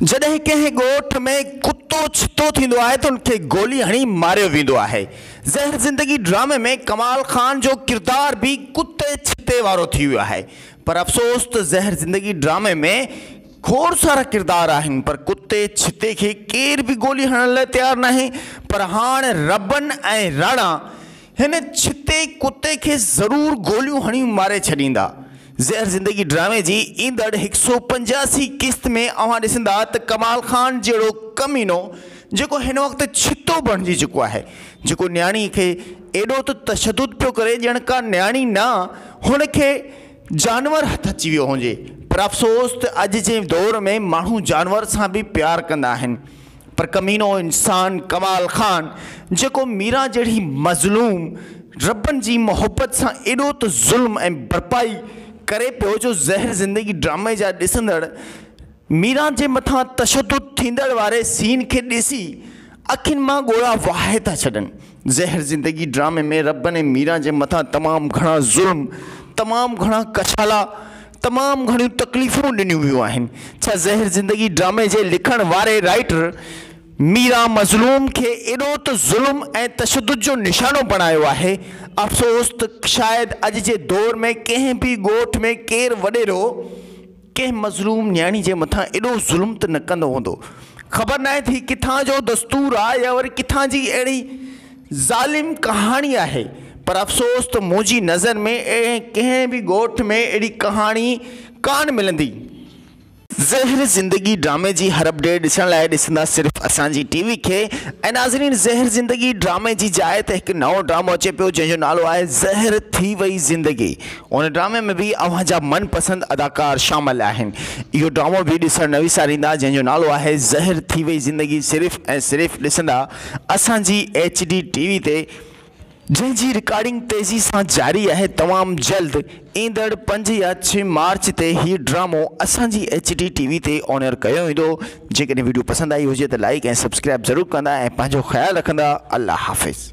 جڏهن ڪنهن ڳوٺ ۾ ڪتو ڇتو ٿيندو آهي ته ان کي گولي هڻي ماريو ويندو آهي. زهر زندگي ڊرامي ۾ ڪمال خان جو ڪردار به ڪتي ڇتي وارو ٿي ويو آهي پر افسوس ته زهر زندگي ڊرامي ۾ کوڙ سارا ڪردار آهن پر ڪتي ڇتي کي ڪير به گولي هڻڻ لاء تيار ناهي پر هاڻ ربن ۽ راڻا هن ڇتي ڪتي کي ضرور گوليون هڻي ماري ڇڏيندا. زهر زندگي ڊرامي جي ايندڙ هڪ سئو 85 قسط ۾ اوهان ڏسندا ته ڪمال خان جهڙو ڪمينو جيڪو هن وقت ڇتو بڻجي چڪو آهي جيڪو نياڻي کي ايڏو ته تشدد پيو ڪري ڄڻ ڪا نياڻي نه هن کي جانور هٿ اچي ويو هجي پر افسوس ته اڄ جي دور ۾ ماڻهو جانور سان به پيار ڪندا آهن پر ڪمينو انسان ڪمال خان جيڪو ميران جهڙي مظلوم ربن جي محبت سان ايڏو ته ظلم ۽ برپائي ڪري پيو جو زهر زندگي ڊرامي جا ڏسندڙ ميران جي مٿان تشدد ٿيندڙ واري سين کي ڏسي اکين مان ڳوڙها وهائي ٿا ڇڏن. زهر زندگي ڊرامي ۾ ربن ۽ ميران جي مٿان تمام گهڻا ظلم، تمام گهڻا ڪشالا، تمام گهڻيون تڪليفون ڏنيون ويون آهن. ڇا زهر زندگي ڊرامي جي لکڻ واري رائيٽر ميران مظلوم کي ايڏو ته ظلم ۽ تشدد جو نشانو بڻايو آهي؟ افسوس ته شايد اڄ جي دور ۾ ڪنهن به ڳوٺ ۾ ڪير وڏيرو ڪنهن مظلوم نياڻي جي مٿان ايڏو ظلم ته نه ڪندو هوندو. خبر ناهي ته هي ڪٿان جو دستور آ يا وري ڪٿان جي اهڙي ظالم ڪهاڻي آهي پر افسوس ته منهنجي نظر ۾ ڪنهن به ڳوٺ ۾ اهڙي ڪهاڻي ڪانه ملندي. زهر زندگي ڊرامي جي هر اپڊيٽ ڏسڻ لاء ڏسندا صرف اسان جي ٽي وي کي ۽ ناظرين زهر زندگي ڊرامي جي جاء تي هڪ نئون ڊرامو اچي پيو جنهن جو نالو آهي زهر ٿي وئي زندگي ان ڊرامي ۾ به اوهان جا من پسند اداڪار شامل آهن اهو ڊرامو به ڏسڻ نه وساريندا جنهن جو نالو آهي زهر ٿي وئي زندگي صرف ۽ صرف ڏسندا اسان جي ايڇ ڊي ٽي وي تي جنهن جي رڪارڊنگ تيزي سان جاري آهي تمام جلد ايندڙ 5 يا 6 مارچ تي هي ڊرامو اسان جي ايڇ ڊي ٽي وي تي آن ايئر ڪيو ويندو جيڪڏهن وڊيو پسند آئي هجي ته لائيڪ ۽ سبسڪرائب ضرور ڪندا ۽ پنهنجو خيال رکندا الله حافظ.